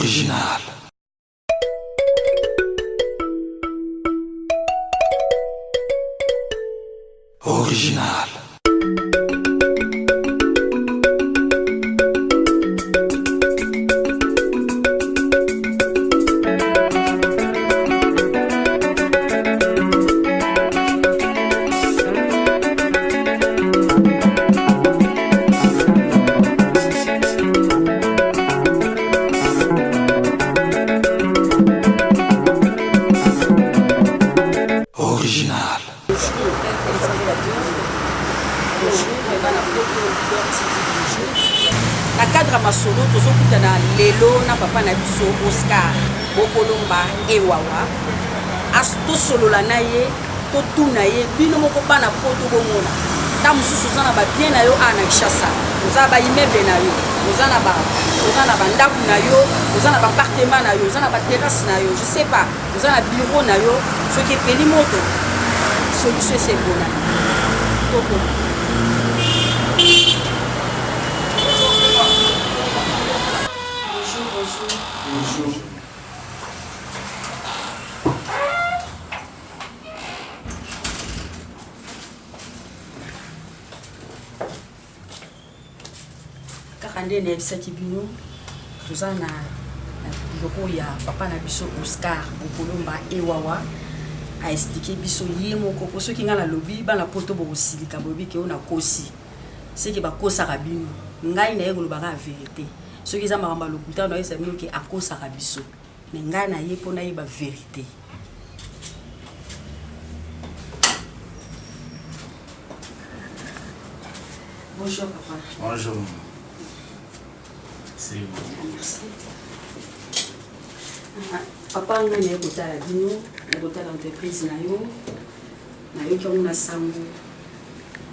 Original. Original. Original. Na cadre ya masolo tozokutana lelo na papa na biso Oscar Bokolomba Ewawa, tosolola na ye, totuna ye, bino moko bana poto bomona ntango mosusu oza na babien na yo awa na Kinshasa, oza na baimmeuble na yo, oza na ba oza na bandako na yo, oza na bapartement na yo, oza na baterrasse na yo, je sais pas, oza na bureau na yo, soki epeli moto, solution esi eponami. Tokoma. Bonjour, bonjour. Bonjour. Kaka nde nayebisaki bino, toza na bureau ya papa na biso Oscar Bokolomba Ewawa. Aexplike biso ye moko, po soki ngai nalobi bana poto bokosilika, boyebi ke oyo nakosi, seke bakosaka bino. Ngai naye koloba kaka verité. Soki eza makambo ya lokuta, nayebisa bino ke akosaka biso, me ngai naye mpo nayeba verité. Bonjour papa. Bonjour. C'est bon. Merci. Ah, papa, ngai naye kotala bino, naye kotala entreprise na yo, nayoki yango na sango,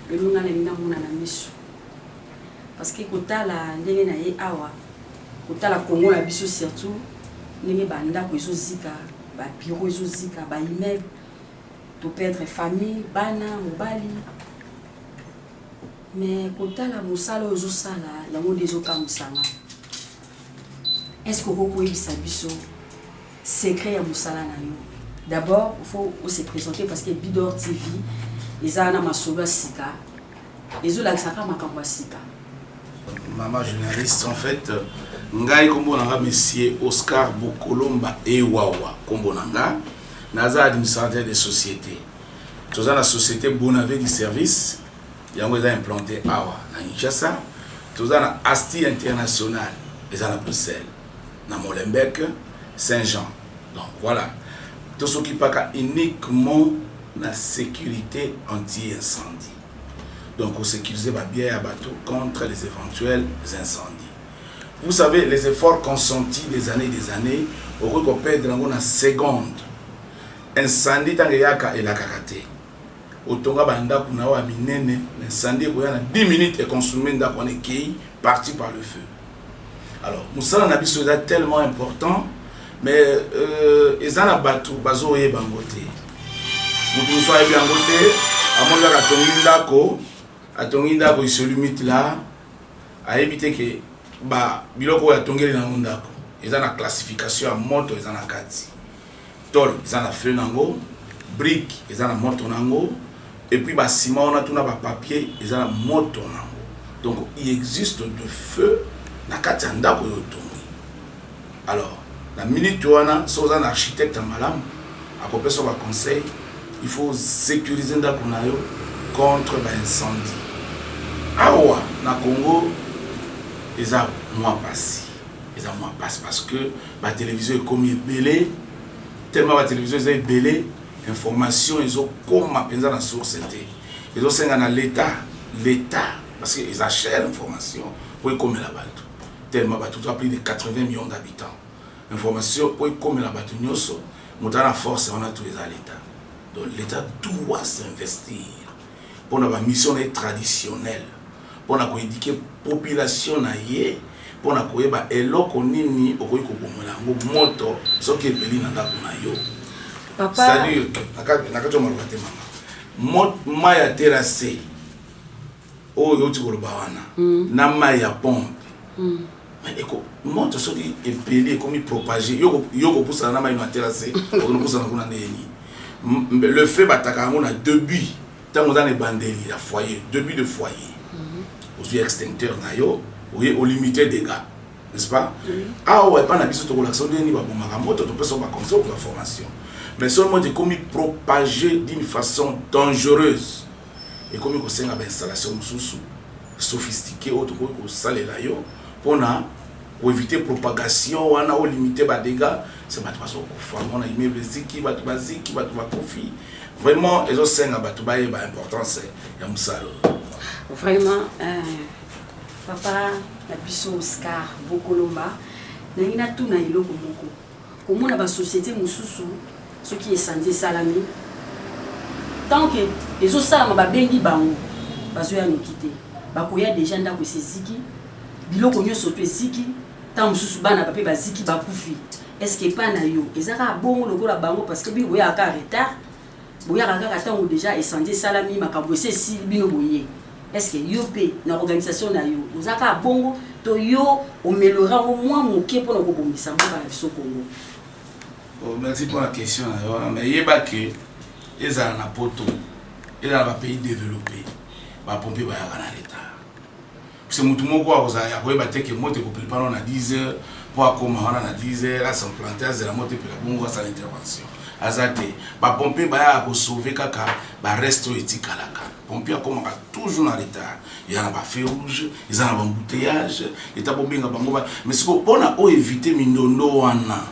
lelo ngai nalingi namona na miso. Parce que kotala ndenge na ye awa, kotala Congo na biso surtout, ndenge bandako ezozika, ba bureau ezozika, ba immeuble, to perdre famille, bana, mobali. Mais kotala mosala oyo ozosala, yango nde ezokamwisa nga. Est-ce que okoki koyebisa biso secret ya mosala na yo? D'abord, il faut se présenter parce que Bidor TV eza na masolo ya sika, ezolakisaka makambo ya sika. Mama journaliste, en fait, ngai kombo na nga monsieur Oscar Bokolomba Ewawa, kombo na nga, naza administrateur de société. Toza na société Bonave du service, yango eza implanté awa na Kinshasa. Toza na Asti International, eza na Bruxelles, na Molenbeek, Saint-Jean. Donc voilà, tosokipaka uniquement na sécurité anti-incendie. Donc kosécuriser ba biens ya bato contre les éventuels incendies. Vous savez, les efforts consentis des années et des années, okoki koperdre yango na seconde. Incendie ntango eyaka, elakaka te. Otonga bandako na yo ya minene, incendie ekoya na 10 minutes econsume ndako wana, ekei parti par le feu. Alors mosala na biso eza tellement important, mais eza na bato bazoyeba yango te. Moto mosusu ayebi yango te, amoni kaka atongi ndako, atongi ndako, il se limite là, ayebi te ke ba biloko oyo atongeli nango ndako eza na classification ya moto, eza na kati tôle, eza na feu nango, brique eza na moto nango, et puis ba ciment wana tuna ba papier eza na moto nango. Donc il existe de feu na kati ya ndako oyo otongi. Alors na minute wana, soki oza na architecte ya malamu, akopesa ba conseil, il faut sécuriser ndako na yo contre ba incendie. Awa na Congo eza mwa pasi, eza mwa pasi parce que ba télévision ekomi ebele, tellement ba télévision eza ebele, information ezokoma mpenza na source te. Ezosenga na l'état, l'état, parce que eza cher information po ekomela bato, tellement bato toza plus de 80 millions d'habitants. Information po ekomela bato nyonso, moto aza na force wana to eza l'état. Donc l'état doit s'investir mpona bamission na ye traditionnelle, mpona koéduquer population na ye, mpona koyeba eloko nini okoki kobomola yango moto soki epeli na ndako na yo. Papa, c'est-à-dire na kati ya maloba te, mama, mai ya terrasse oyo outi koloba wana na mai ya pompe. Mais eko moto soki epeli, ekomi propagé, yo kopusana na mai na terrasse, okopusana kuna ndenge nini? Le feu bataka yango na début, ntango oza na ebandeli ya foyer, début de foyer. Ozwi extincteur na yo, oye olimite dégâts, n'est-ce pas? Awa epa na biso, tokolakisa ndenge nini babomaka moto, topesa baconseil, kozwa formation. Mais soki moto ekomi propagé d'une façon dangereuse, ekomi kosenga bainstallation mosusu sophistiqué oyo tokoki kosalela yo mpona koéviter propagation wana, olimite badégâts. Se bato bazokufa, mona immeuble eziki, bato baziki, bato bakufi. Vraiment ezosenga bato bayeba importance ya mosala oyo. Vraiment, papa na biso Oscar Bokolomba, nangi natuna eloko moko. Komona basociété mosusu, soki incendie esalami, tant que ezosalama, babengi bango, bazoya noki te. Bakoya déjà ndako esi eziki, biloko nyonso to eziki, ntango mosusu bana bape baziki, bakufi. Est ce que epai na yo eza kaka bongo lokola bango? Parce que bino boyaka kaka retard, boyaka kaka ntango déjà incendie esalami, makambo esi esili, bino boye. Est ce que yo mpe na organisation na yo oza kaka bongo, to yo oaméliorer yango mwa moke mpona kobongisa mboka na biso Congo? Oh, merci pour la question na yo wana. Mais yeba ke ezala na poto, ezala na bapays développé, bapompier bayaka na retard, parce mutu moko akozala akoyeba te ke moto ekopeli pano na 10 heures, mpo akóma wana na 10 heures, as'implante, azela moto epela, bongo asala intervention. Aza te. Bapompier bayaka kosauver kaka bareste oyo etikalaka. Pompier akomaka toujours na retard. Eza na bafeu rouge, eza na baembouteillage eta bobenga bango. Mais sikoyo, mpona oyo éviter mindondo wana,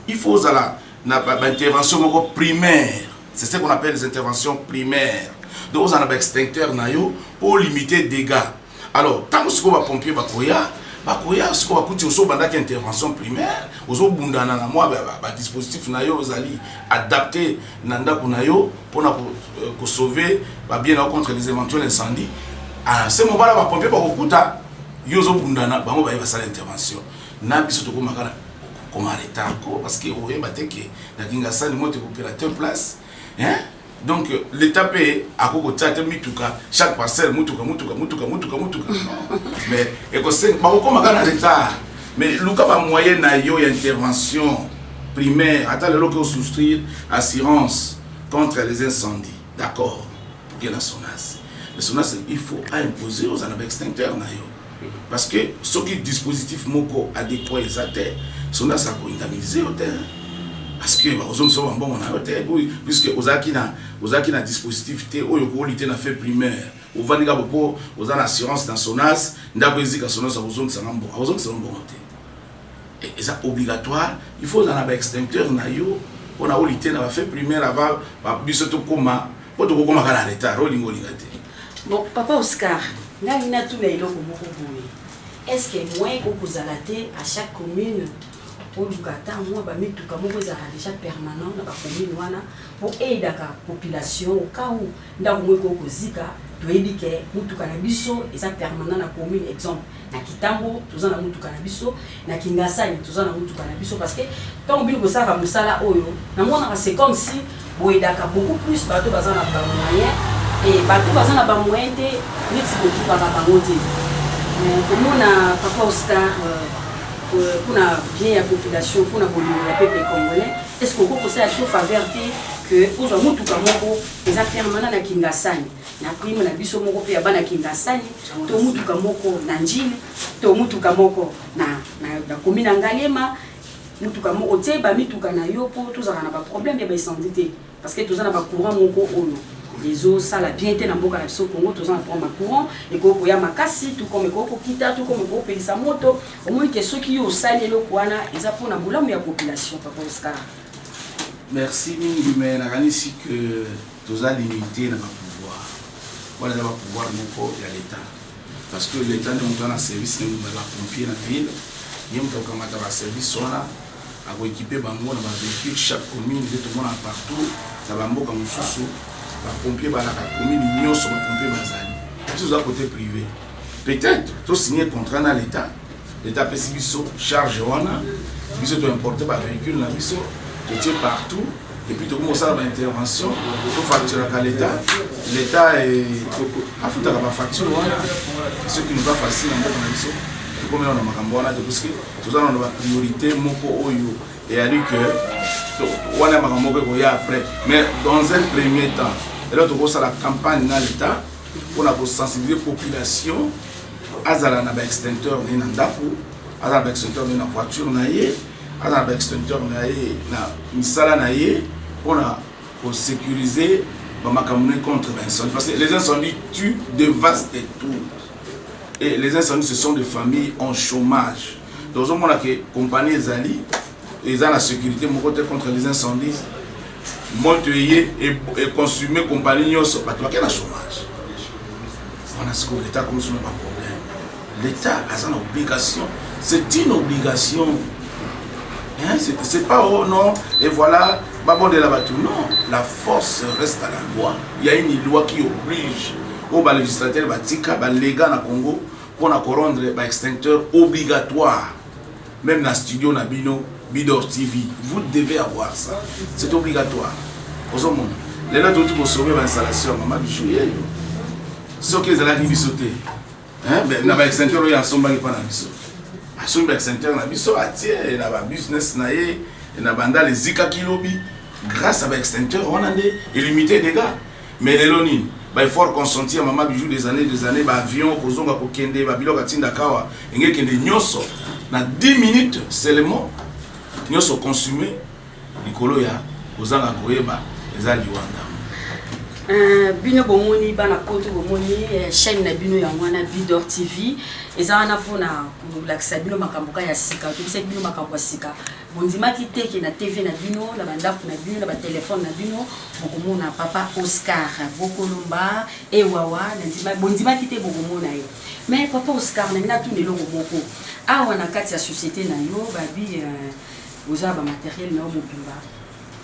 il faut ozala na baintervention moko primaire. C'est ce qu'on appelle les interventions primaires. Donc ozala na baextincteur na yo mpo limiter dégâts. Alors ntango sikoyo bapompier bakoya, sikoyo bakuti oso obandaki intervention primaire, ozobundana na mwa badispositif na yo ozali adapté na ndako na yo mpona kosauver babien na yo contre les éventuels incendies. Se mobala bapompier bakokuta yo ozobundana, bango baye basala intervention. Na biso tokomaka na koma retard ko, parce que oyeba te ke na Kingasani moto ekopela te place, hein? Donc l'État mpe akoki kotia te mituka chaque parcelle, mutuka, mutuka, mutuka, mutuka, mutuka. Non, mais ekosenga bakokoma kaka na retard. Mais luka bamoyen na yo ya intervention primaire. Ata lelo oke souscrire assurance contre les incendies, d'accord, pour na Sonas. Mais Sonas, il faut aimposer ozala na baextincteur na yo, parce que soki dispositif moko adéquat eza te, Sonas akoindemniser yo te, parce que bakozongisa bambongo na yo te, puisque ozalaki na dispositif te oyo okoli te na feu primaire. Ovandi kaka po oza na assurance na Sonas, ndako ezika, Sonas akozongisanga mbongo, akozongisanga mbongo te. Eza obligatoire, il faut ozala na baextincteur na yo mpona oli te na bafeu primaire avant biso tokóma, mpo tokokomaka na retard, olinga olinga te. Bon, papa Oscar, ngai natuna eloko moko boye: est ce que moyen okozala te à chaque commune oluka ata mwa bamituka moko ezalaka déjà permanent na bacommune wana, mpo eyedaka population au cas où ndako moko ekoki kozika, toyebi ke mutuka na biso eza permanent na commune? Exemple, na Kitambo toza na mutuka na biso, na Kingasani toza na mutuka na biso. Parce que ntango bino bosalaka mosala oyo, namonaka c'est comme si boyedaka beaucoup plus bato baza na bamoyen, e bato baza na bamoyen te, neti bokipaka bango te. Komona papa Oscar, mpona bien ya population, mpona bolingo ya peuple congolais, est ce que okoki kosala biso faveur te ke ozwa motuka moko eza permanent na Kingasani, na prime na biso moko mpe ya bana Kingasani, to mutuka moko na Njili, to mutuka moko na commune ya Ngaliema, mutuka moko otie bamituka na yo, mpo tozalaka na baproblème ya baincendie te? Parce que toza na bacourant moko oyo ezosala bien te na mboka na biso Congo. Toza na problème ya courant, ekoki koya makasi tout comme ekoki kokita, tout comme ekoki kopelisa moto. Omoni ke soki yo osali eloko wana, eza mpona bolamu ya population, papa Oscar. Merci mingi. Mais nakanisi ke toza limité na bapouvoir wana, eza bapouvoir moko ya l'État, parce que l'État nde moto wana service nde bapompier na ville. Ye moto akokamata baservice wana, akoéquiper bango na bavéhicule chaque commune. Nde tomona partout na bamboka mosusu, bapompier balaka commune nyonso, bapompier bazali. Biso toza côté privé, peut-être tosigner contrat na l'État, l'État apesi biso charge wana, biso toimporte bavéhicule na biso, totie partout, et puis tokomi kosala baintervention, tofacturaka l'État, l'État afutaka bafacture wana. Ce qui nous va facile na mboka na biso. Tokomi nano na makambo wana te, puisque toza nano na bapriorité moko oyo eyali que wana makambo moko ekoya après. Mais dans un premier temps, eloko tokosala campagne na l'État mpona kosensibiliser population, azala na baextincteur na ye na ndako, azala na baextincteur na ye na voiture na ye, azala na baextincteur na ye na misala na ye, mpona kosécuriser bamakambo na ye contre baincendie, parce que les incendies tuent, dévastent tout. Et les incendies, ce sont des familles en chômage. Donc ozomona ke compagnie ezali, eza na sécurité moko te contre les incendies. Moto eye econsume compagnie nyonso, bato bake na chômage wana. Sikoyo l'État akomi na baproblème. L'État aza na obligation, c'est une obligation, hein, c'est pas oh non et voilà, babondela bato. Non, la force reste à la loi. Il y a une loi qui oblige oyo balégislateur batika balega na Congo mpona korendre baextincteur obligatoire. Même na studio na bino Bidor TV, vous devez avoir ça, c'est obligatoire. Ozomona lelo touti kosauver bainstallation ya mama Bijou yeyo. Soki ezalaki biso te na baextincteur oyo asombaki mpa na biso, asombi baextincteur na biso, atie na babusiness na ye na Bandala, ezikaki lobi. Grâce à baextincteur wana nde elimité dégâts. Mais lelo nini, baeffort consenti ya mama Bijou des années, des années, baavion kozonga, kokende, babiloko atindaka awa enge ekende nyonso na 10 minutes seulement, nyonso consumé likolo ya kozanga koyeba, eza liwanda. Bino bomoni, bana Poto bomoni chaîne na bino yango wana, Bidor TV, eza wana mpona kolakisa bino makambo ka ya sika. Tobisaki bino makambo ya sika, bondimaki te ke na TV na bino, na bandako na bino, na batelefone na bino, bokomona papa Oscar Bokolomba Ewawa. Bondimaki te bokomona ye. Mais papa Oscar, nangi natuna eloko moko awa na kati ya société na yo. Babi oza na bamatériel na yo mobimba,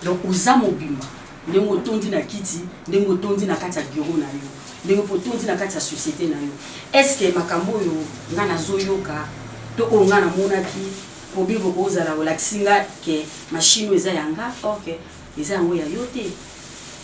donc oza mobimba ndenge otondi na kiti, ndenge otondi na kati ya bureau na yo, ndenge mpo otondi na kati ya société na yo. Est ce que makambo oyo nga nazoyoka to oyo nga namonaki problème, okozala olakisi nga ke machine oyo eza ya nga, ok, eza yango ya yo te?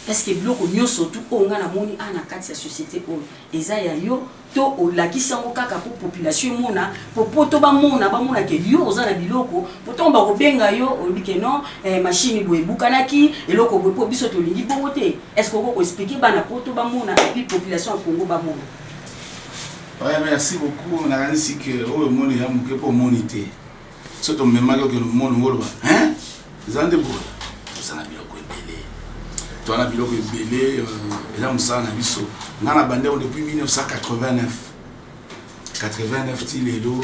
Est ce que biloko nyonso tu oyo nga namoni a na kati ya société oyo eza ya yo, to olakisi yango kaka mpo population emona, po poto bamona, bamona ke yo oza na biloko, po ntongo bakobenga yo, olobi ke non, machine boye ebukanaki, eloko boye, mpo biso tolingi bongo te? Est ce que oko koexpliquer bana Poto bamona, et puis population ya Congo bamona? Ouais, merci beaucoup. Nakanisi ke oyo omoni ya moke, mpo omoni te. So tomemaki okende omoni ngo, oloba hein, eza nde boye. Toza na biloko ebele, toza na biloko ebele. Eza mosala na biso. Ngai na bandeko depuis 1989, 89 ti lelo,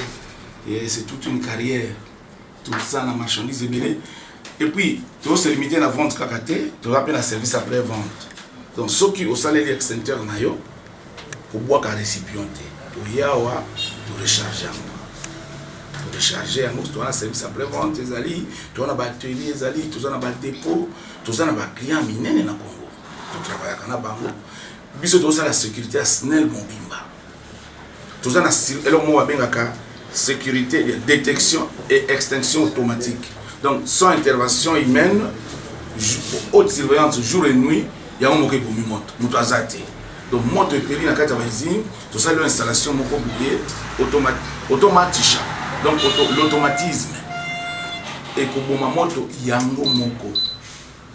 et c'est toute une carrière. Toza na marchandise ebele et puis tozose limité na vente kaka te, toza mpe na service après vente. Donc soki osaleli extincteur na yo, kobwaka récipient te, oya awa, torecharge yango, torecharge yango. Toza na service après vente ezali, toza na baatelier ezali, toza na badépôt, toza na baclient minene na Congo, totravaillaka na bango. Biso tozosala sécurité ya SNEL mobimba. Toza na eloko moko babengaka sécurité de détection et extinction automatique, donc sans intervention humaine, haute surveillance jour et nuit. Yango moko ebomi moto, moto aza te. Donc moto epeli na kati ya bausine, tosali oyo installation moko boye automatisha, donc l'automatisme ekoboma moto yango moko.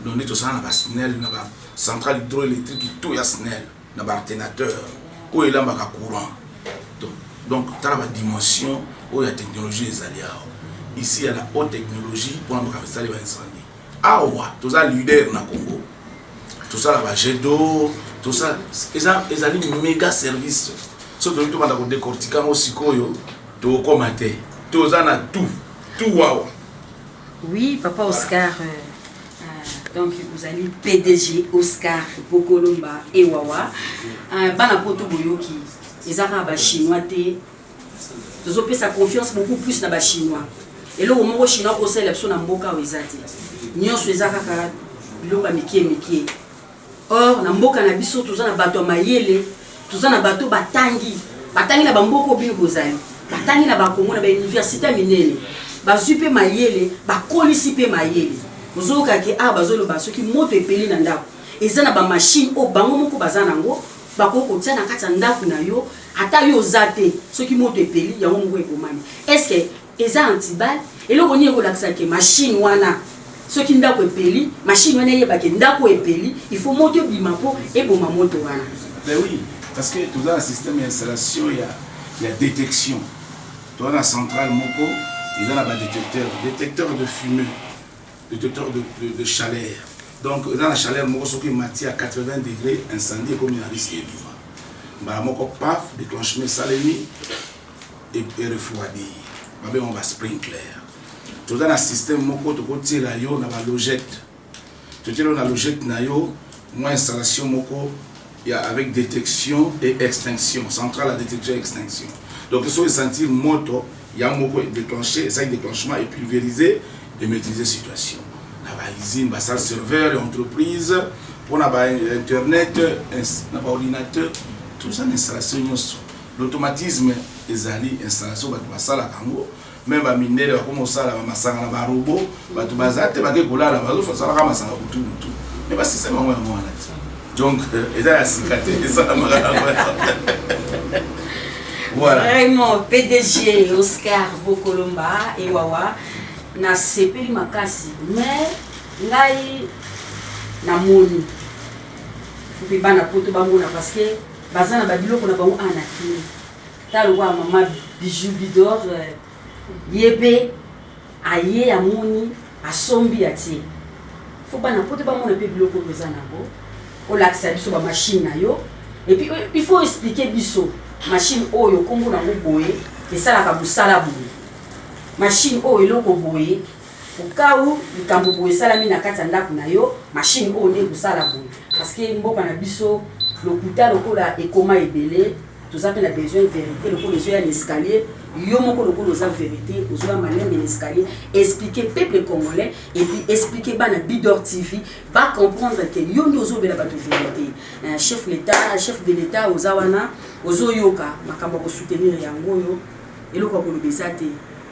Donc nde tosala na baSNEL, na bacentrale hydroélectrique to ya SNEL, na baalternateur oyo elambaka courant. Donc tala badimension oyo ya technologie ezali awa. Ici ya la haute technologie mpona makambo esali baincendie. Awa toza leader na Congo. Tosala bajet d'eau, tosala, ezali méga service. So tolingi tobanda kodécortiquer yango sikoyo, tokokoma te. Toza na tout, tout awa. Oui, papa Oscar, donc ozali PDG Oscar Bokolomba Ewawa. Bana Poto boyoki, eza kaka bachinois te. Tozopesa confiance beaucoup plus na bachinois. Eloko moko chinois kosalela biso na mboka oyo eza te, nyonso eza kaka biloko ya mike mike. Or na mboka na biso toza na bato ya mayele, toza na bato batangi, batangi na bamboka oyo bino bozali, batangi na Bakongo na bauniversité minene, bazwi mpe mayele, bakolisi mpe mayele. Ozoyoka ke awa bazoloba soki moto epeli na ndako, eza na bamachine oyo bango moko baza nango, bakoki kotia na kati ya ndako na yo. Ata yo oza te, soki moto epeli, yango moko ebomami. Est ce que eza antiballe? Eloko nini ekolakisa ke machine wana, soki ndako epeli, machine wana eyeba ke ndako epeli, il faut moto ebima mpo eboma moto wana? Ben oui, parce que toza na système ya installation ya détection. Toza na centrale moko eza na ba détecteur, détecteur de fumée, détecteur de chaleur. Donc eza na chaleur moko, soki emati ya 80 degré, incendie ekomi na risque ebima. Mbala moko, paf, déclenchement esalemi, erefroidir. Babengo ba sprinkler. Toza na système moko tokotiela yo na balogette, totiela yo na logette na yo mwa installation moko ya avec détection et extinction, centrale à détection et extinction. Donc soki esentir moto, yango moko déclenché, esali déclenchement et pulvériser et maîtriser situation. Na bausine, basalle serveur ya entreprise, mpona bainternet, na baordinateur, toza na installation nyonso. L'automatisme ezali installation, bato basalaka yango. Même bamindele bakoma kosala bamasanga na barobots, bato baza te, bake kolala, bazosalaka masanga butu butu. Mais basystème yango, yango wana te. Donc eza ya sika te, esalamaka yango. Voilà. Vraiment, PDG Oscar Bokolomba Ewawa, nasepeli makasi. Mais ngai namoni faut mpe bana Poto bamona, parce que baza na babiloko na bango awa na Kini. Ta lokola mama Bijou Bidor, ye mpe aye, amoni, asombi, atie. Faut bana Poto bamona mpe biloko oyo eza nango. Olakisa biso bamachine na yo, et puis il faut expliquer biso machine oyo nkombo nango boye, esalaka mosala boye, machine oyo eloko boye, okau likambo boye esalami na kati ya ndako na yo, machine oyo nde kosala boye. Parce que mboka na biso, lokuta lokola ekoma ebele, toza mpe na besoin vérité. Lokola ezoya na escalier, yo moko lokola oza vérité, ozoya malembe na escalier, expliquer peuple congolais et puis expliquer bana Bidor TV, bacomprendre ke yo nde ozobela bato vérité. Chef l'état, chef de l'état oza wana, ozoyoka makambo ya kosoutenir yango. Oyo eloko ya koloba eza te.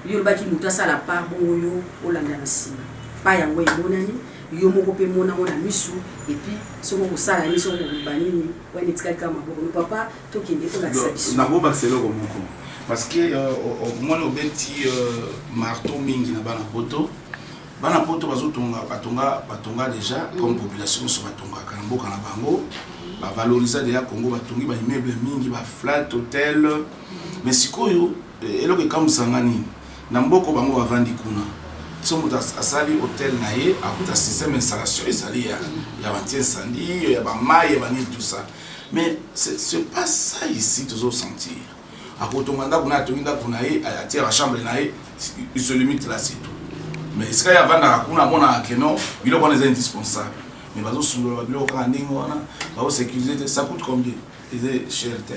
Yo olobaki moto asala part, bongo yo olanda na nsima pa yango emonani, yo moko mpe monango na misu. Et puis soki okosala nini, soki okoloba nini, wana etikali kaka maboko no. Papa, tokende, olakisa biso. Nakobakisa eloko moko, parce que omoni, obeti marteau mingi na bana Poto. Bana Poto bazotonga, batonga, batonga déjà comme population nyonso batongaka na mboka na bango. Bavalorisa déjà Congo, batongi baimmeuble mingi, baflat, hôtel. Mais sikoyo eloko ekambwisanga nini? Na mboka bango bavandi kuna, so moto asali hôtel na ye, akuta système installation ezali ya baanti incendie, ya bamai, ya banini, tout ça. Mais c'est pas ça ici. Tozosentir akotonga ndako na ye, atongi ndako na ye, atia bachambre na ye, il se limite là, c'est tout. Mais esika ye avandaka kuna, amonaka ke non, biloko wana eza indispensable, mais bazosundola babiloko kaka ndenge wana, bazosécuriser te. Ça coûte combien? Eza cher te.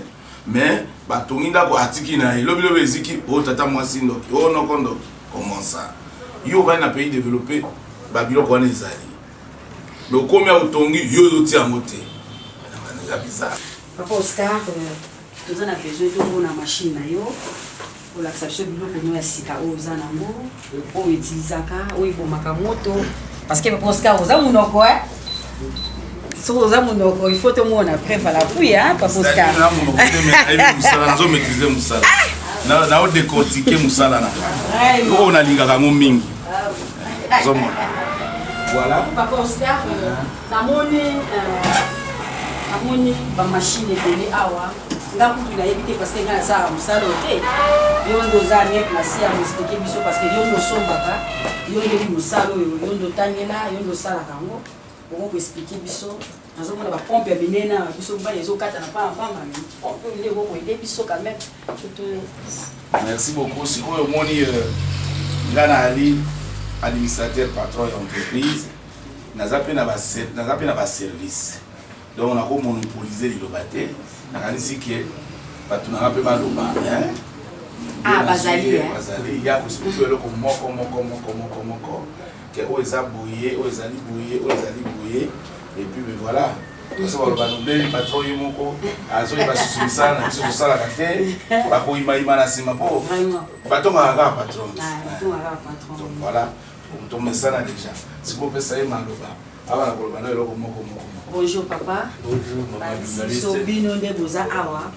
Mais batongi ndako, atiki na ye, lobilobi eziki o tata mwasi ndoki, o noko ndoki. Comment ça? Yo ovandi na pays développé, babiloko wana ezali, mais okomi ya otongi, yo ozotia yango te. Eza bizarre. Papa Oscar, toza na besoin tomona machine na yo. Olakisa biso biloko no ya sika oyo oza nango, oyo utilisaka, oyo ebomaka moto. Parce que papa Oscar, oza monoko, e soki oza monoko, il faut tomona preuve à l'appui, hein, papa Oscar. Mosala, nazomaîtrise mosala, naodécortique mosala na oyo nalingaka yango mingi, ozomona. Voilà. Papa Oscar, namoni bamachine ebele awa. Nga kutu nayebi te, parce que ngai nasalaka mosala oyo te. Yo nde oza mieux placé ya koexpliquer biso, parce que yo nde osombaka, yo nde mosala oyo, yo nde otangela, yo nde osalaka yango. Oko koexpliquer biso. Nazomona bapompe ya minene awa. Biso bana ezokata na pamba pamba, pompe oyo nde ekokoaider biso quand même. Merci beaucoup. Sikoyo omoni, nga naali administrateur, patron ya entreprise, naza mpe na baservice. Donc nakomonopolise liloba te. Nakanisi ke bato nanga mpe baloba. Ah, bazali. Bazali ya koexpliquer eloko moko moko moko moko moko ke oyo eza boye, oyo ezali boye, oyo ezali boye, et puis mais voilà. Parce baloba nobeli patron ye moko azoyeba susu misala na biso tosalaka te, bakoyimayima na nsima mpo batongaka kaka patron. Donc voilà, tomesana déjà. Sikoyo opesa ye maloba awa na koloba na eloko moko moko moko. Bonjour papa. Bonjour mama. Biso bino nde boza awa.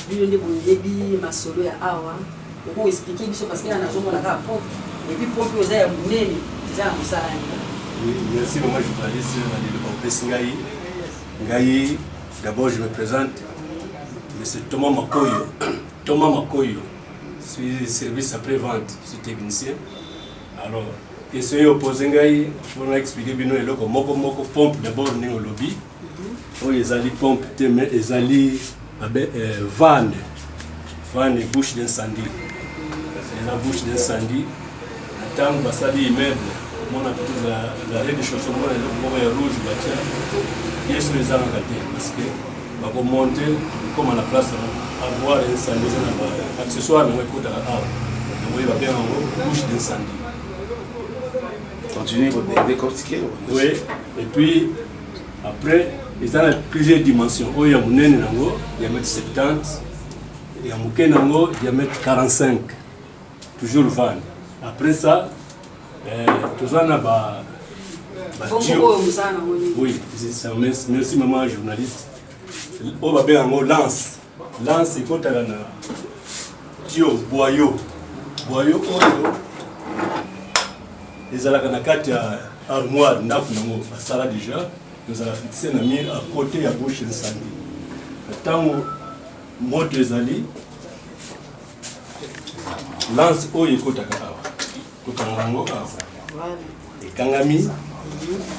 Bino nde boyebi masolo ya awa, oko expliquer biso parce que na nazomona kaka pompe et puis pompe oyo eza ya monene, eza na mosala nini? Oui, merci maman journaliste na liloba opesi ngai. Ngai d'abord je me présente, monsieur Thomas Makoyo. Thomas Makoyo, suis service après-vente, je suis technicien. Alors, question oyo opose ngai mpona expliquer bino eloko moko moko. Pompe d'abord, ndenge olobi, oyo ezali pompe te, mais ezali vanne, vanne bouche d'incendie. Eza bouche d'incendie. Na ntango basali immeuble, omona peut-être la rez-de-chaussée, omona eloko moko ya rouge batia pièce oyo ezangaka te, parce que bakomonte ekoma na place armoire incendie, eza na ba accessoire nango ekotaka awa. Yango oyo babenga yango bouche d'incendie. Continue décortiquer. Oui, et puis après eza na plusieurs dimensions. Oyo ya monene nango diamètre 70, ya moke nango diamètre 45, toujours vanne. Après ça, toza na ba bongo oyo mosala nango nini? Oui, c'est ça. Merci, merci maman journaliste. Oyo babenga yango lance. Lance ekotaka na tuyau, boyau. Boyau oyo ezalaka na kati ya armoire, ndako nango basala déjà, ezala fixe na mur à côté ya bouche incendie. Ntango moto ezali, lance oyo ekotaka awa, kokanga yango awa, ekangami.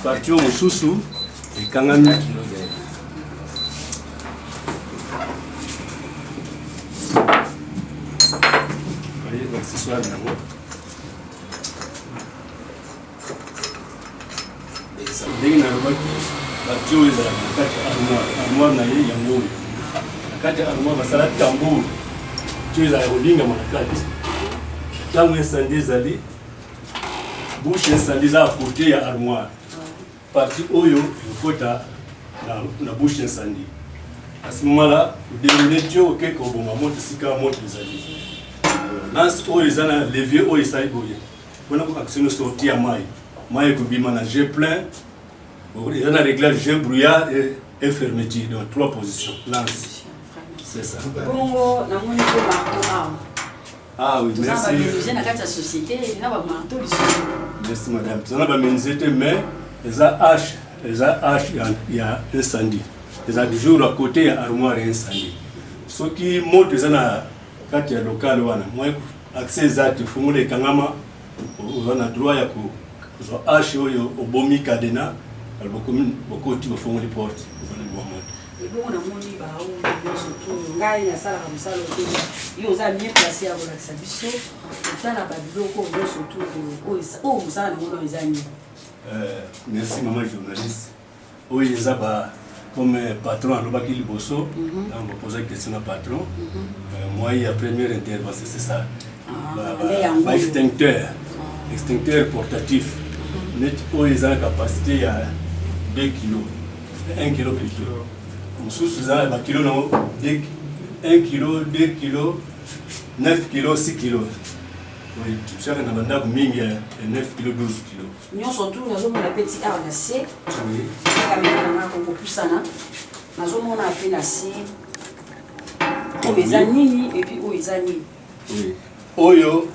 Partie oyo mosusu ekangami. Voyez l'accessoire nango. Ndenge nalobaki, partie oyo ezalaka na kati ya armoire, armoire na ye yango oyo. Na kati ya armoire basala tambour, tuyau ezalaka kolingama na kati. Ntango incendie ezali, bouche incendie eza à côté ya armoire. Partie oyo ekota na bouche incendie. À ce moment là, odéroule tuyau, oke koboma moto esika moto ezali. Lance oyo eza na levier oyo esali boye mpona koactionne sortie ya mai. Mai ekobima na jet plein, eza na réglage jet, brouillard et fermeture, donc trois positions lance, c'est ça. Bongo namoni mpe marteau awa. Ah oui. Toza na Merci. Bamenuisier na kati ya société na bamarteau lisusu? Merci madame. Toza na bamenuisier te, mais eza hache, eza hache ya incendie. Eza toujours à côté ya armoire ya incendie. Soki moto eza na kati ya local wana, mwa accès eza te, fungola ekangama, oza na droit ya kozwa hache oyo, obomi cadenas, bokomi, bokoti, bofongoli porte, obandi bwa moto. Ebongo namoni baoyo nyonso tu, ngai nasalaka mosala oyo te, yo oza mieux placé ya kolakisa biso kotala babiloko oyo nyonso tu oyo oyo mosala nango no eza nini? Merci mama journaliste. Oyo eza ba comme patron alobaki liboso, ntango bapozaki question na patron, moi ya première intervention, c'est ça. Nde yango Ba extincteur, extincteur portatif neti oyo eza na capacité ya 2 kilo, 1 kilo plutôt. Mosusu eza na bakilo nango 1 kilo, 2 kilo, 9 kilo, 6 kilo. Tiaka na bandako mingi ya 9 kilo, 12 kilo. Nyonso tu nazomona mpe ti awa na se. Oui. Kamera na ngai kokopusana, nazomona mpe na se oyo eza nini et puis oyo eza nini? Oui. Oyo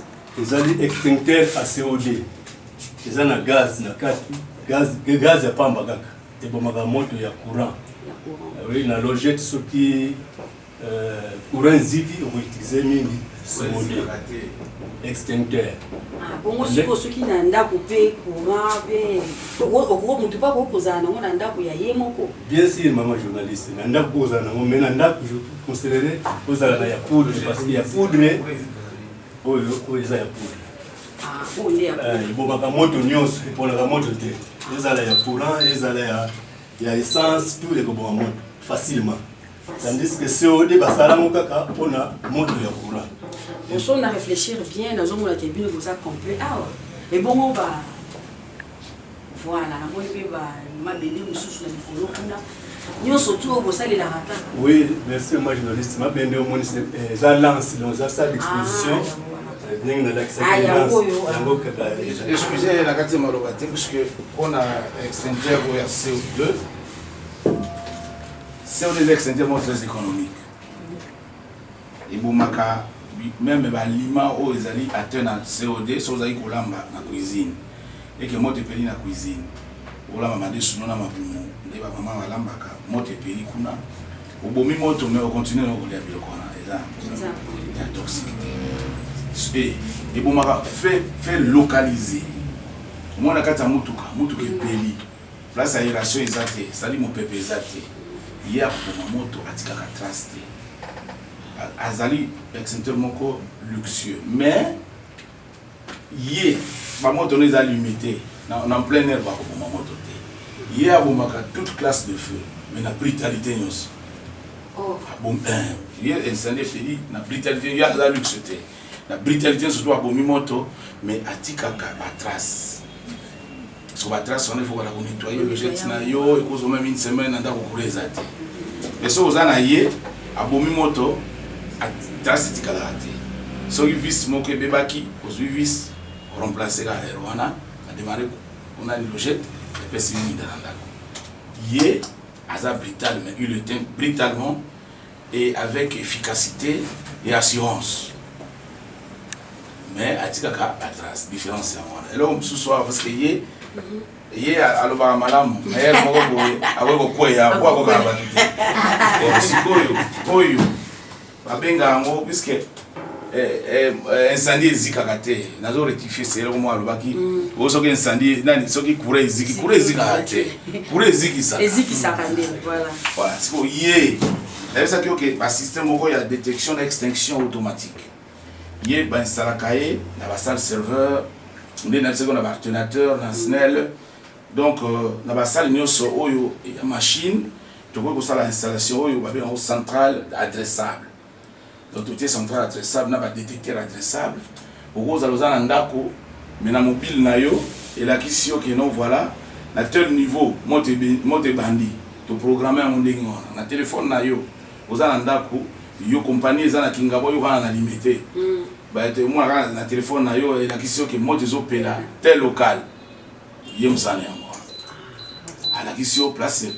ezali extincteur à COD. Eza na gaz na kati, gaz, gaz ya pamba kaka ebomaka moto ya courant. Ya courant. Oui, na logette soki courant eziki, okoutilize mingi COD extincteur. Ah, bongo sikoyo soki na ndako mpe courant mpe motu mpe akoki kozala nango na ndako ya ye moko? Bien sûr mama journaliste, na ndako kozala nango, mais na ndako je conseillerais ozala na ya poudre, parce que ya poudre oyo, oyo eza ya poudre. Ah, oyo nde ya Ebomaka moto nyonso, eponaka moto te, ezala ya courant, ezala ya essence, tout ekoboma moto facilement, tandis que COD basalango kaka mpona moto ya courant. Boso na réfléchir bien, nazomona ke bino boza complet awa. Ebongo ba voilà, namoni mpe bamabende mosusu na likolo kuna, nyonso tu oyo bosalelaka kaka? Oui, merci ma journaliste. Mabende omoni eza lance, donc eza salle d'exposition ndenge nalakisaki. Yango oyo. Yango kaka. Excusez na kati ya maloba te, puisque mpona extincteur oyo ya CO2, CO2 eza extincteur moko très économique. Ebomaka meme ba aliment oyo ezali atteint na COD. Soki ozali kolamba na cuisine, eke moto epeli na cuisine, olamba madesu no na mabumu nde ba mama balambaka, moto epeli kuna, obomi moto mais ocontinue no kolia biloko wana, eza ya toxique te. Ebomaka feu, feu localisé. Omona kati ya motuka, motuka epeli, place ya aération eza te, c'est-à-dire mopepe eza te, ye akoboma moto, atikaka trace te. Azali extincteur moko luxueux, mais ye bamoto no eza limité na plein air, bakoboma moto te. Ye abomaka toute classe de feu, mais na brutalité nyonso. Ye incendie epeli na brutalité, ye aza luxe te, na brutalité nyonso to abomi moto, mais atikaka batrace. So batrace wana, il faut bala konettoyer logette na yo, ekozwa même une semaine na ndako courant eza te. Mais soki oza na ye, abomi moto, trace etikalaka te. Soki vis moko ebebaki, ozwi vis, oremplace kaka heure wana, adémarre onani logette, epesi mwinda na ndako. Ye aza brutal, mais il éteint brutalement et avec efficacité et assurance, mais atikaka batrace. Différence yango wana. Eloko mosusu awa, parce que ye alobaka malamu, mais ye moko boye akoki kokweya po akokaka bato te. Sikoyo oyo babenga yango, puisque incendie ezikaka te, nazo rectifie, c'est eloko moko alobaki oyo, soki incendie nani, soki courant eziki, courant ezikaka te, courant ezikisaka. Ezikisaka nde, voilà. Voilà. Sikoyo ye nayebisaki oke basystème moko ya détection na extinction automatique, ye bainstalaka ye na basalle serveur nde nayebisaki, na baalternateur, na SNEL, donc na basalle nyonso oyo ya machine tokoki kosala installation oyo babengango centrale adressable. Donc totie centrale adressable na badétecteur adressable. Okozala oza na ndako, mais na mobile na yo elakisi yo ke non, voilà, na tel niveau moto ebandi. Toprogramme yango ndenge wana na telefone na yo. Oza na ndako, yo compagnie eza na Kingabwa, yo vanda na Limete, baete omona kaka na telefone na yo elakisi yo ke moto ezopela tel local. Ye mosala yango wana, alakisi yo place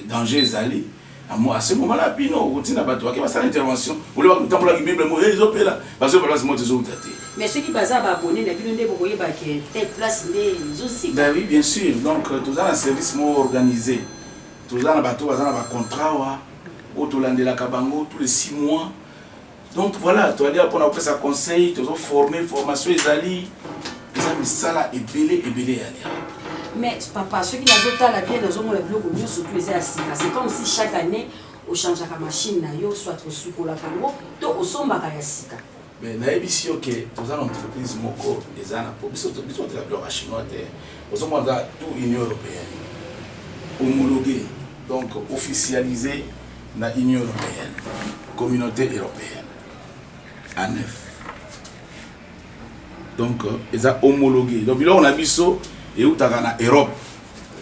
danger ezali. À ce moment là, bino okotinda bato bake basala intervention, olobaka kotambolaki bible mo ezopela, bazoyeba place moto ezouta te. Mais soki baza baabonné na bino nde bokoyeba ke telle place nde ezosika. Ben oui, bien sûr. Donc toza na service moko organisé, toza na bato baza na bacontrat wa oyo tolandelaka bango tous les 6 mois. Donc voilà, toali mpona kopesa conseil, tozoforme, formation ezali, eza misala ebele ebele ya lia. Mais papa, soki nazotala bien, nazomona biloko nyonso tu eza ya sika. C'est comme si chaque année ochangeaka machine na yo, soit osukolaka yango to osombaka ya sika. Mais nayebisi yo ke toza na entreprise moko eza na po biso biso totela biloko ya chinois te. Ozomona, eza tout Union européenne homologué, donc officialisé na Union européenne, Communauté européenne, A9. Donc eza homologué. Donc biloko na biso eutaka na Europe,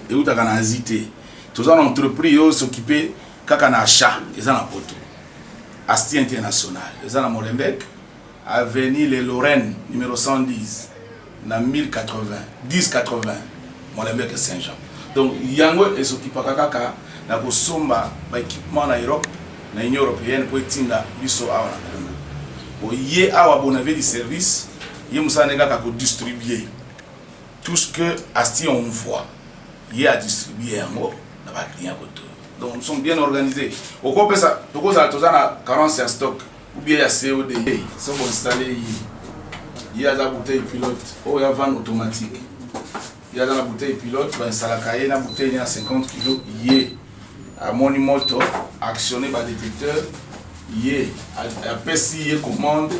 eutaka na Asie te. Toza na entreprise oyo s'occupe kaka na achat, eza na poto, Asti International, eza na Molenbeek, avenue Les Lorraine numéro 110 na 1080 1080 Molenbeek Saint-Jean. Donc yango esokipaka kaka na kosomba baéquipement na Europe, na Union européenne, mpo etinda biso awa na Congo. Bo ye awa Bonavie du service, ye mosala nde kaka kodistribue tout ce que Asti envoie, ye adistribue yango na baclient koto. Donc nous sommes bien organisés. Okopesa, tokozala toza na carence ya stock ou bien ya COD, so boinstalle ye, ye aza bouteille pilote oyo ya vanne automatique. Ye aza na bouteille pilote, bainstalaka ye na bouteille ya 50 kilo. Ye amoni moto, actionne badétecteur, ye apesi ye commande,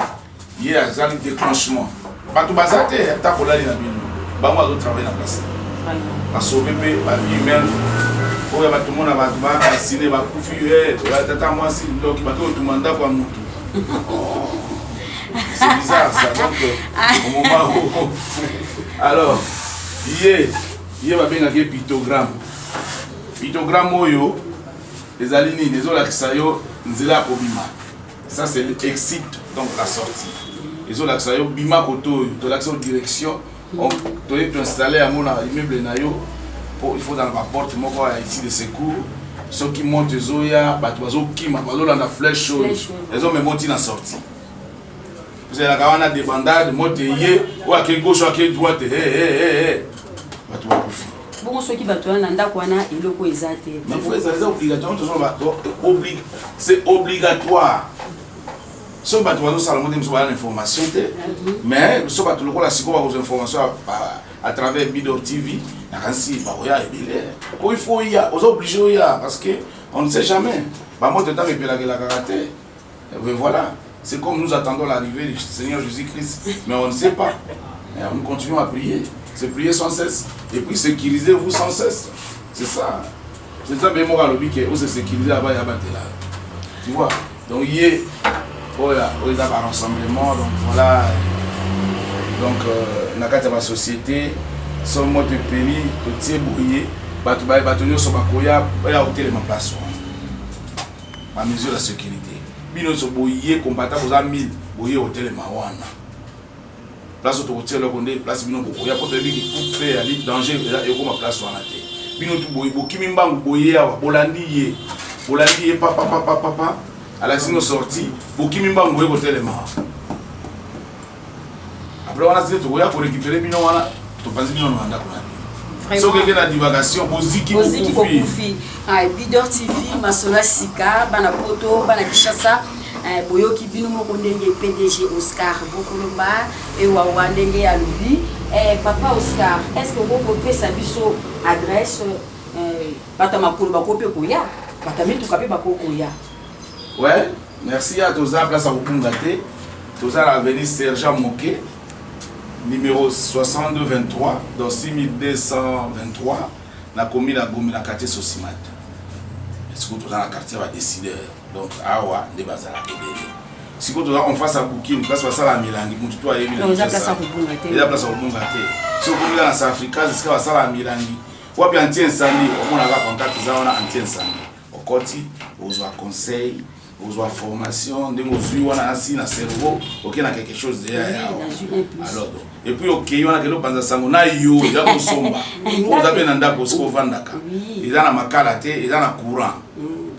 ye azali déclenchement. Bato baza te, ata kolali na bino, bango azotravaille na place, basauve mpe bavie humaine oyo bato mona bato baasine bakufi. Tata mwasi ndoki, bato otuma ndako ya motu, c'est bizarre ça. Donc au moment où alors ye babengaki ye pictogramme. Pictogramme oyo ezali nini? Ezolakisa yo nzela ya kobima. Ça, c'est l'exit, donc la sortie. Ezolakisa yo bima koto oyo, tolakisa yo direction. Toye toinstalle yango na immeuble na yo, po il faut dans baporte moko ya issue de secours. Soki moto ezoya, bato bazokima, bazolanda flèche oyo ezomema oti na sortie. Ezalaka wana débandade, moto eye, oyo ake gauche, oyo ake droite, hey, hey, hey, hey. Bato bakufi. Bongo soki bato wana na ndako wana eloko eza te? Mais faut eza obligatoire, tozoloba c'est obligatoire. Soki bato bazosala ngo te, mosusu baza na information te, mais so bato lokola sikoyo bakozwa information à travers Bidor TV, nakanisi bakoya ebele. Po il faut oya, oza obligé oya, parce que on ne sait jamais, bamoto ntango epelakelakaka te. Mais voilà, c'est comme nous attendons l'arrivée du Seigneur Jésus-Christ, mais on ne sait pas. Et nous continuons à prier, c'est prier sans cesse et puis sécurisez-vous sans cesse. C'est ça, c'est ça. Mpe moko alobi ke ose sécuriser, aba ya batela, tu vois. Donc ye oyo oyo eza barassemblement. Donc voilà, donc na kati ya basociété, so moto epeli, totie boye, bato bato nyonso bakoya, baya kotelema place wana. Bamesure ya sécurité, bino nyonso boye kombata, boza 1000, boye kotelema wana place oyo tokotia eloko nde place bino bokoya, po toyebi ke coupe yali danger ekoma place wana te. Bino tu boye bokimi mbangu, boye awa, bolandi ye, bolandi ye, papapapapapa, alakisi bino sortie, bokimi mbangu, boye kotelema. Après wana tine tokoya korécupérer bino wana, topanzi bino na ndako na bino. Soki eke na divagation, boziki. Boziki, bokufi. Bidor TV, masolo ya sika, bana Poto, bana Kinshasa, boyoki bino moko ndenge PDG Oscar Bokolomba Ewawa ndenge alobi. Papa Oscar, est ce que okoki kopesa biso adresse? Bato ya makolo bakoki mpe koya, bato ya mituka mpe bakoki koya. Ouais, merci. Ya toza place ya kobunga te, toza na avenue Sergent Moke, numéro 6223, donc 6223, na commune ya Gombe, na quartier Sosimat. Sikoyo toza na quartier ya badécideur, donc awa nde bazalaka ebele. Sikoyo toza en face ya Bukini, place basala milangi, motu to ayebi. Eza place ya kobunga te. Eza place ya kobunga te. Soki okomika na South Africa, esika basala milangi wapi, anti incendie, omonaka contact eza wana, anti incendie. Okoti, ozwa conseil, ozwa formation, ndenge ozwi wana asi na cerveau, oke na quelque chose deya yawa. Alors, et puis okei wana, kende opanza sango na yo, eza kosomba, oza mpe na ndako osika ovandaka, eza na makala te, eza na courant,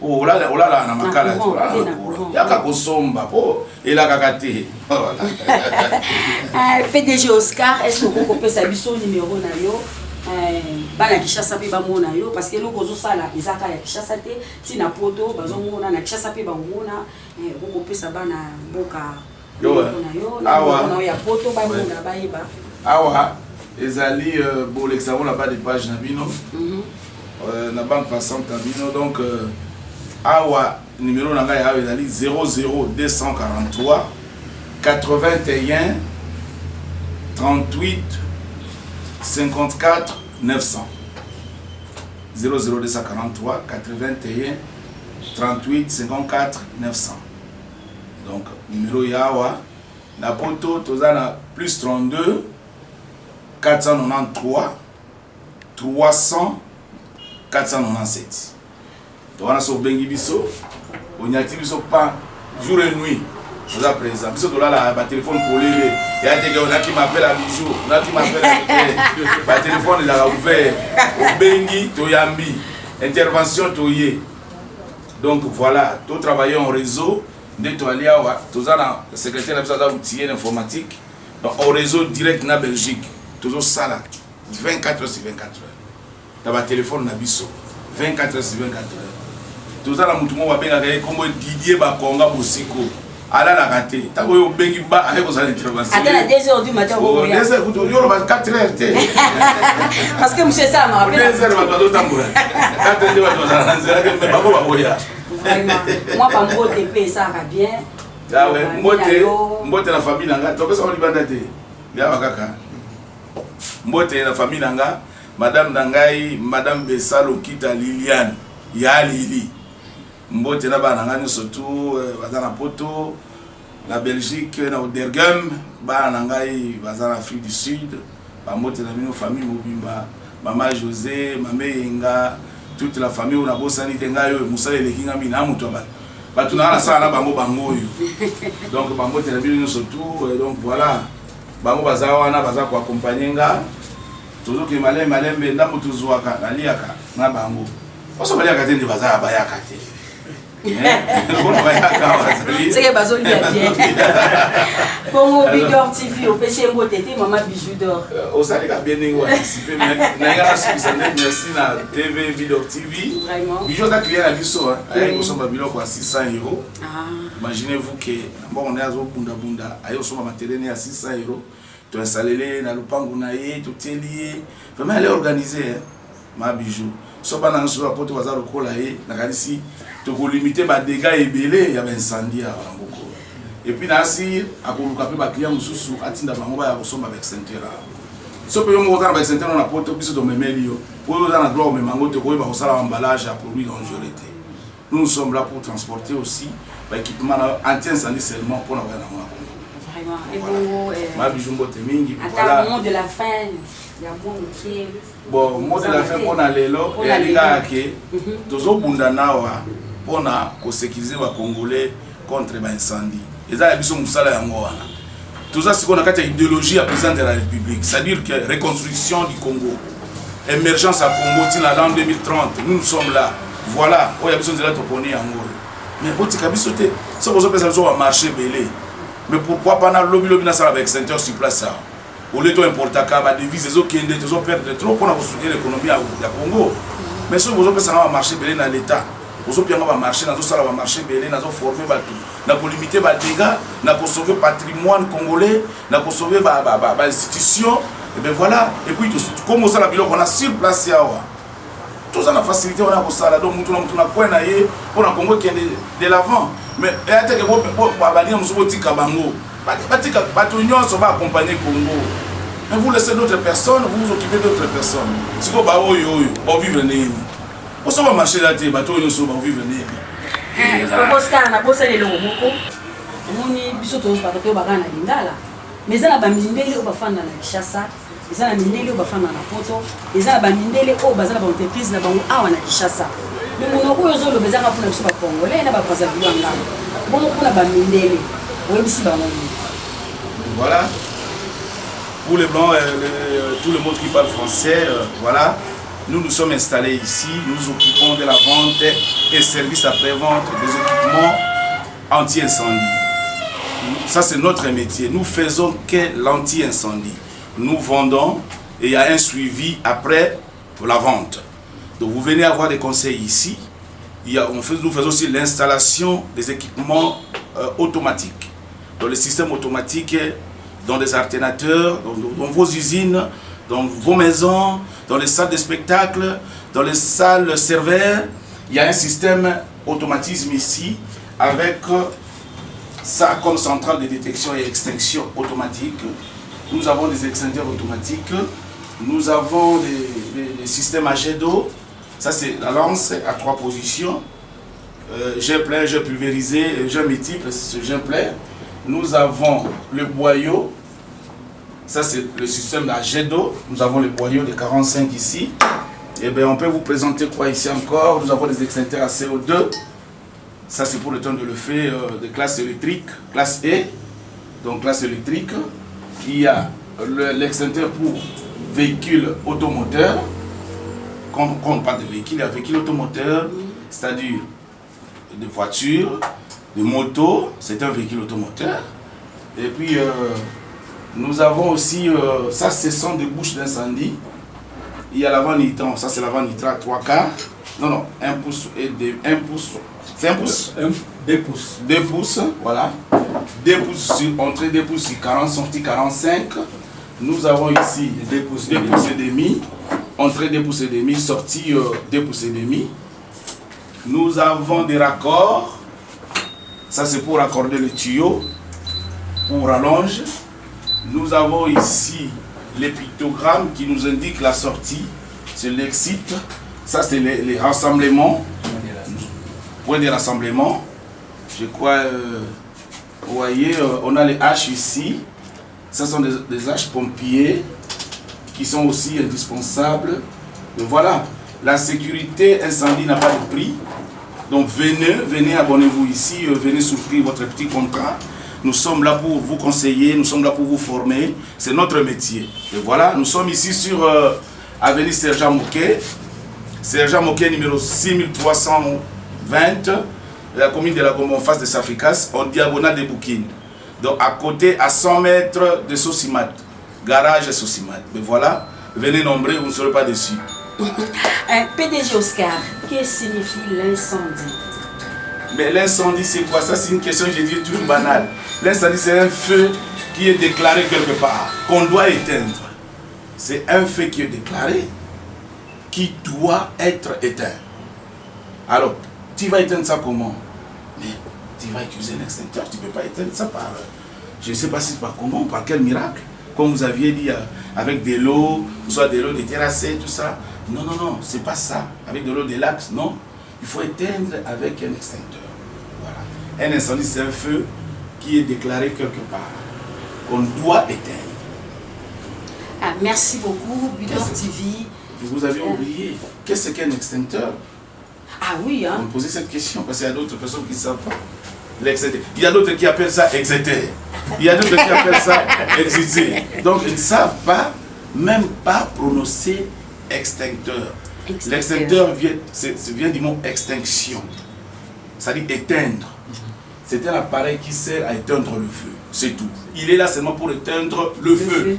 po olalaka na makala te, olala na courant. Yaka kosomba po elakaka te. PDG Oscar, est ce que okoki kopesa biso numéro na yo, bana Kinshasa mpe bamona yo? Parce que eloko ozosala eza kaka ya Kinshasa te, ntina Poto bazomona, na Kinshasa mpe bakomona. Okokopesa bana mboka na yo na yo ya Poto, bamona, bayeba. Awa ezali bolekisa yango na bas de page na bino, na bande passante na bino. Donc awa numéro na ngai awa ezali 00243 81 38 54 900, 00243 81 38 54 900. Donc numéro ya awa na Poto, toza na plus 32 493 300 497. To wana so obengi biso, onyati biso pa jour et nuit, oza présent. Biso tolala batelefone polele ya teke, onaki m'appel ya bijou, onaki m'appel ya batelefone ezalaka ouvert, obengi, toyambi, intervention toye. Donc voilà, totravailler en réseau nde toali awa. Toza na secrétaire na biso, aza outillé na informatique, donc au réseau direct na Belgique tozosala 24 heures sur 24 heures na batelefone na biso, 24 heures sur 24 heures. Toza na motu moko babengaka ye kombo Didier Bakonga Bosiko, alalaka te. Ntango oyo obengi ba aye kozala intervention. Ata na 2 heures du matin? 2 heures kutu yo oloba 4 heures te. Parce que monsieur esalamaka. 2 heures bato bazotambola, 4 heures nde bato bazala na nzela te, mais bango bakoya. Vraiment, mwa bambote mpe esalaka bien. Awe mbote, mbote na famille na nga, topesaka libanda te, yawa kaka. Mbote na famille na nga, madame na ngai, madame Besalo Kita Liliane ya Lili, mbote na bana na ngai nyonso tu baza na Poto, na Belgique, na Odergem, bana na ngai baza na Afrique du Sud, bambote na bino famille mobimba, mama José, mama Eyenga, toute la famille oyo nabosani te. Ngai oyo mosala eleki nga mingi na moto ya bato, bato na nga nasala na bango, bango oyo. Donc bambote na bino nyonso tu. Donc voilà, bango baza wana, baza koaccompagner nga, tozokende malembe malembe. Ndambo tozwaka, naliaka na bango. Baso baliaka te nde baza bayaka te. Lokola bayaka bazali. Seke bazolia bien. Bongo Bidor TV opesi ye mbote te mama Bijou d'or. Ozali ka bien ndenge oanticipe mais na nga nasukisa nde merci na TV Bidor TV. Vraiment. Bijou aza client na biso ayaki kosomba biloko ya 600 euros. Ah. Imaginez-vous que na mbongo na ye azobundabunda aye kosomba materiel ne ya 600 euros toinstallele ye na lopango na ye totieli ye vraiment elle est organisée hein, ma Bijou. So bana nyonso ya poto baza lokola ye nakanisi tokolimite badégâts ebele ya baincendie awa na mboka oyo. Et puis nasi akoluka mpe baclient mosusu atinda bango baya kosomba baextincteur awa. So mpe yo moko oza na baextincteur na poto, biso tomemeli yo po oyo oza na droit komema yango te, koyeba kosala emballage ya produit dangereux te. Nous, nous sommes là pour transporter aussi baéquipement na anti-incendie seulement mpona koya nango na Congo. Vraiment. Et bongo Ma Bijou, mbote mingi. Ata mot de la fin ya mwa moke. Bon, mot de la fin mpona lelo Mpona eyali lelo. kaka ke tozobunda nawa mpona kosécuriser bacongolais contre baincendie. Eza ya biso mosala yango wana. Toza sikoyo na kati ya idéologie ya président de la République, c'est-à-dire que reconstruction du Congo, émergence ya Congo ntina l'an 2030. Nous, nous sommes là. Voilà oyo ya biso nzela toponi yango oyo. Mais botika biso te. Soki bozopesa biso bamarché ebele, mais pourquoi pas na lobilobi nasala baextincteur sur place awa, au lieu toimportaka badevise ezokende, tozoperdre trop mpona kosoutenir économie ya Congo. Mais soki bozopesanga bamarché ebele na l'État, bozopianga bamarché, nazosala bamarché ebele, nazoforme bato na kolimite badégâts, na kosauve patrimoine congolais, na kosauve bainstitution. Et ben voilà. Et puis comme osala biloko wana sur place awa, toza na facilité wana ya kosala. Donc mutu na mutu na coin na ye mpona Congo ekende de l'avant. Mais eya teke baninga mosusu botika bango, batika bato nyonso baaccompagne Congo, mais vous laissez d'autres personnes, vous vous occupez d'autres personnes. Sikoyo baoyo oyo baovivre ndenge nini? Oso bamarché eza te, bato oyo nyonso baovivre ndenge nini? Oscar, nabosani eloko moko. Omoni biso tozobaka toyobaka na lingala, mais eza na bamindele oyo bafanda na Kinshasa, eza na mindele oyo bafanda na poto, eza na bamindele oyo baza na baentreprise na bango awa na Kinshasa. Mais monoko oyo ozoloba ezaka mpona biso bacongolais na babrazzaville ya ngambo. Bongo mpona bamindele oyebisi bango nini? Voilà. Pour les Blancs, tout le monde qui parle français, voilà. Nous nous sommes installés ici, nous nous occupons de la vente et service après-vente des équipements anti-incendie. Ça, c'est notre métier. Nous faisons que l'anti-incendie. Nous vendons et il y a un suivi après pour la vente. Donc, vous venez avoir des conseils ici. Il y a, on fait, nous faisons aussi l'installation des équipements automatiques. Dans les systèmes automatiques, dans des alternateurs, dans vos usines, dans vos maisons, dans les salles de spectacle, dans les salles serveurs. Il y a un système automatisme ici avec ça comme centrale de détection et extinction automatique. Nous avons des extincteurs automatiques. Nous avons des systèmes à jet d'eau. Ça, c'est la lance à trois positions. Jet plein, jet pulvérisé, jet multiple, c'est jet plein. Nous avons le boyau. Ça, c'est le système à jet d'eau. Nous avons le boyau de 45 ici. Et bien, on peut vous présenter quoi ici encore? Nous avons des extincteurs à CO2. Ça, c'est pour le temps de le faire de classe électrique, classe E. Donc, classe électrique. Il y a l'extincteur pour véhicule automoteur. Quand on parle de véhicule, il y a véhicule automoteur, c'est-à-dire de voitures, de motos, c'est un véhicule automoteur. Et puis, nous avons aussi, ça, ce sont des bouches d'incendie. Il y a l'avant nitrant, ça c'est l'avant nitrate 3 quarts. Non, non, 1 pouce et 2, 1 pouce. C'est 1 pouce? 1, 2 pouces. 2 pouces, voilà. 2 pouces sur entrée, 2 pouces sur 40, sortie 45. Nous avons ici 2 pouces 2 et pouces et demi. Entrée 2 pouces et demi, sortie 2 pouces et demi. Nous avons des raccords. Ça, c'est pour raccorder le tuyau, pour rallonge. Nous avons ici les pictogrammes qui nous indiquent la sortie. C'est l'exit. Ça, c'est les rassemblements. Point de rassemblement. Je crois, vous voyez, on a les haches ici. Ça sont des haches pompiers qui sont aussi indispensables. Donc voilà, la sécurité incendie n'a pas de prix. Donc venez, venez, abonnez-vous ici, venez souscrire votre petit contrat. Nous sommes là pour vous conseiller, nous sommes là pour vous former. C'est notre métier. Et voilà, nous sommes ici sur avenue Sergent Mouquet, Sergent Moke numéro 6320, la commune de la Gombe en face de Safricas, en diagonale de Boukine. Donc à côté, à 100 mètres de Sosimat, garage Sosimat. Mais voilà, venez nombreux, vous ne serez pas déçus. PDG Oscar, qu'est-ce signifie l'incendie? Mais l'incendie, c'est quoi? Ça, c'est une question, je dis toujours banale. L'incendie, c'est un feu qui est déclaré quelque part, qu'on doit éteindre. C'est un feu qui est déclaré, qui doit être éteint. Alors, tu vas éteindre ça comment? Mais tu vas utiliser un extincteur, tu ne peux pas éteindre ça par... Je ne sais pas si par comment, par quel miracle. Comme vous aviez dit, avec de l'eau, soit de l'eau déterrassée, tout ça. Non, non, non, c'est pas ça. Avec de l'eau des lacs, non. Il faut éteindre avec un extincteur. Voilà. Un incendie, c'est un feu qui est déclaré quelque part, qu'on doit éteindre. Ah, merci beaucoup, Bidor TV. Vous avez oublié. Qu'est-ce qu'un extincteur? Ah oui, hein. On me posait cette question parce qu'il y a d'autres personnes qui ne savent pas. L'extincteur. Il y a d'autres qui appellent ça extincteur. Il y a d'autres qui appellent ça exité. Donc ils ne savent pas, même pas prononcer extincteur. L'extincteur vient du mot extinction. C'est-à-dire éteindre. C'est un appareil qui sert à éteindre le feu. C'est tout. Il est là seulement pour éteindre le feu.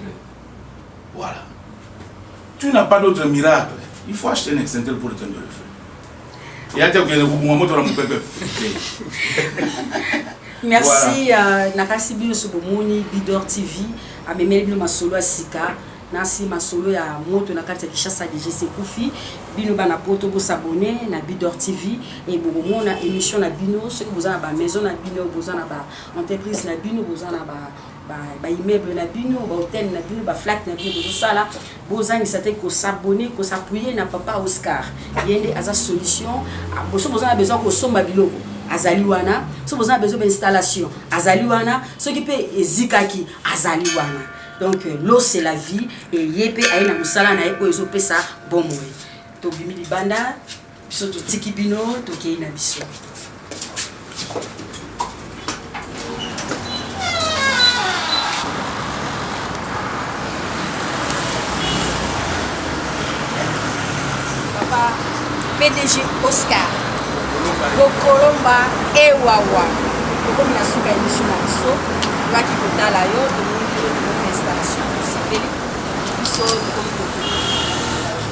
Voilà. Tu n'as pas d'autre miracle. Il faut acheter un extincteur pour éteindre le feu. Merci nakasi bino so bomoni Bidor TV amemeli bino masolo ya sika nasi masolo ya moto na kati ya Kinshasa DGC Kufi bino bana poto bo s'abonner na Bidor TV et bokomona émission na bino soki boza na ba maison na bino boza na ba entreprise na bino boza na ba ba immeuble na bino ba hôtel na bino ba flat na bino bozosala bozangisa te kosabonner kosappuyer na papa Oscar yende aza solution boso boza na besoin kosomba biloko azali wana so boza na besoin ba installation azali wana soki pe ezikaki azali wana. Donc l'eau c'est la vie et ye pe aye na mosala na ye oyo ezopesa bomoi. Tobimi libanda biso totiki bino tokei na biso. Papa PDG Oscar Bokolomba Ewawa tokomi na suka émission na biso toyaki kotala yo tomoni yo tomoni installation tosepeli biso tokomi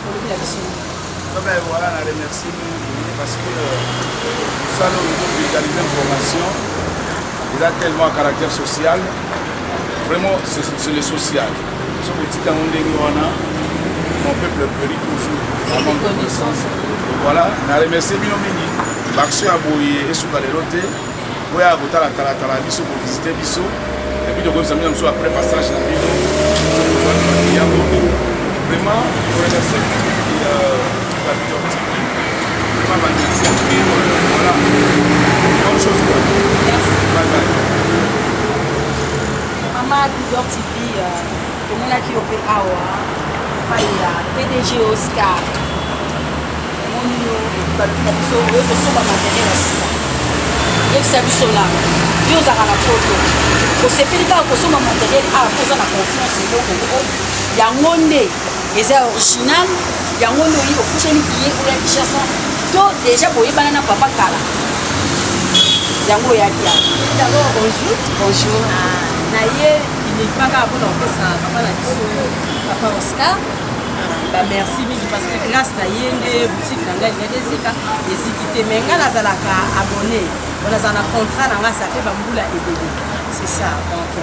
kolobi na biso. Ben voilà, na remercie parce que ça nous vulgariser information il a tellement un caractère social, vraiment c'est le social. Ce petit mon peuple périt toujours avant de connaissance. Voilà, na remercie bino mingi l'action ya boye esuka lelo te oya kotala talatala biso kovisite biso et puis tokoyebisa bino biso après passage na bino yango vraiment remercie la Bidor TV vraiment merci voilà bonne chose quoi. Merci. Bye bye. Mama Bidor TV tomonaki yo mpe awa epai ya PDG Oscar omoni yo balobi na biso oyo kosomba materiel ya sika yebisa biso na yo ozalaka na poto osepeli kaka kosomba materiel awa mpo oza na confiance eloko moko yango nde eza original yango nde oyi ofuteli billet oya Kinshasa to déjà boyebana na papa kala yango oyaki awa. D'abord bonjour. Bonjour. Na ye uniquement kaka mpona kopesa papa na biso papa Oscar ba merci mingi parce que grâce na ye nde boutique na ngai elingaki ezika eziki te mais ngai nazalaka abonné nazala na contrat na ngai ça fait bambula ebele c'est ça donc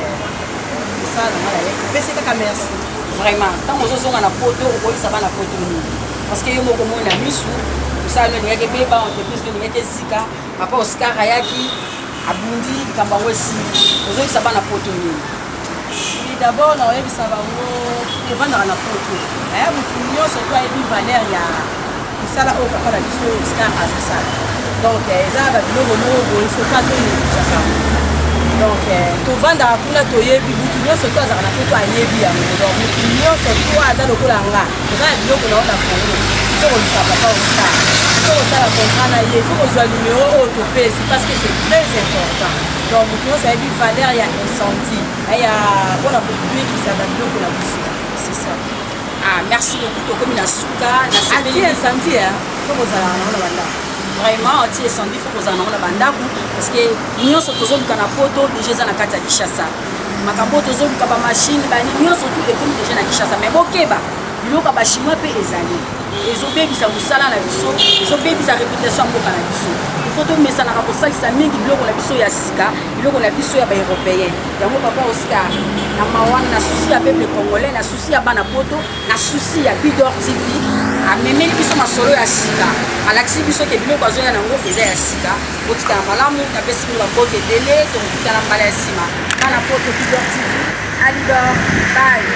mosala na ngai naye kopesa kaka merci. Vraiment ntango ozozonga na poto okoyebisa bana poto nini parce que yo moko omoni na misu mosala no elingaki ebeba entreprise no elingaki ezika papa Oscar ayaki abundi likambo yango esili ozoyebisa bana poto nini? Oui, d'abord nakoyebisa bango tovandaka na poto aya motu nyonso to ayebi valeur ya mosala oyo papa na biso Oscar azosala donc eza babiloko moko boye soka tonegligeaka yango donc tovandaka kuna toyebi motu nyonso to azalaka na poto ayebi yango donc motu nyonso to aza lokola nga oza na biloko na yo na Congo il faut koluka papa Oscar il faut kosala contrat na ye il faut kozwa numéro oyo topesi parce que c'est très important donc motu nyonso ayebi valeur ya incendie ya mpona kobikisa babiloko na biso c'est ça. Ah, merci beaucoup, tokomi na suka. Nasepeli. Anti incendie, faut kozala nango na bandako. Vraiment, anti incendie faut kozala nango na bandako, parce que nyonso tozoluka na poto déjà eza na kati ya Kinshasa. Makambo oyo tozoluka, bamachine bani, nyonso tu ekomi déjà na Kinshasa. Mais bokeba, biloko ya bachinois mpe ezali, ezobebisa mosala na biso, ezobebisa réputation ya mboka na biso. Il faut tomesanaka kosalisa mingi biloko na biso ya sika, biloko na biso ya baeuropéen. Yango papa Oscar, na mawana, na souci ya peuple congolais, na souci ya bana poto, na souci ya Bidor TV, amemeli biso masolo ya sika, alakisi biso ke biloko azoya nango eza ya sika. Botikala malamu, napesi bino babote ebele. Tokokutana mbala ya nsima, bana poto. Bidor TV, alidor, bye.